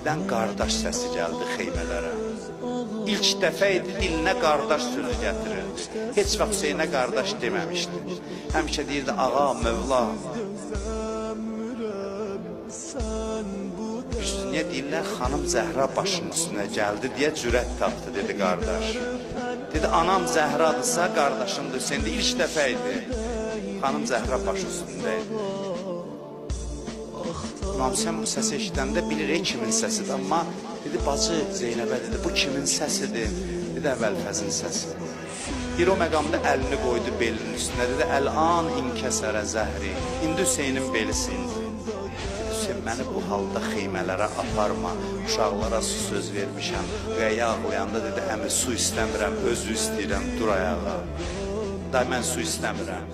Birdən qardaş səsi gəldi xeymələrə. İlk dəfə idi dilinə qardaş sözü gətirirdi. Heç vaxt Hüseynə qardaş deməmişdi. Həmişə deyirdi ağa, mövla. Niyə deyirlər xanım Zəhra başının üstünə gəldi deyə cürət tapdı dedi qardaş. Dedi anam Zəhradırsa qardaşım da Hüseyndir. İlk dəfə idi. Xanım Zəhra başı üstündə idi. İmam Hüseyn bu səsi eşidəndə bilir kimin səsidir, amma dedi bacı Zeynəbə dedi bu kimin səsidir? Dedi Əvvəlfəzin səsi. Bir o məqamda əlini qoydu belinin üstünə, dedi əl-an inkəsərə zəhri. İndi Hüseynin beli sindi. Dedi Hüseyn məni bu halda xeymələrə aparma. Uşaqlara su söz vermişəm. Rəyə ağlayanda dedi əmi su istəmirəm, özü istəyirəm, dur ayağa. Da mən su istəmirəm.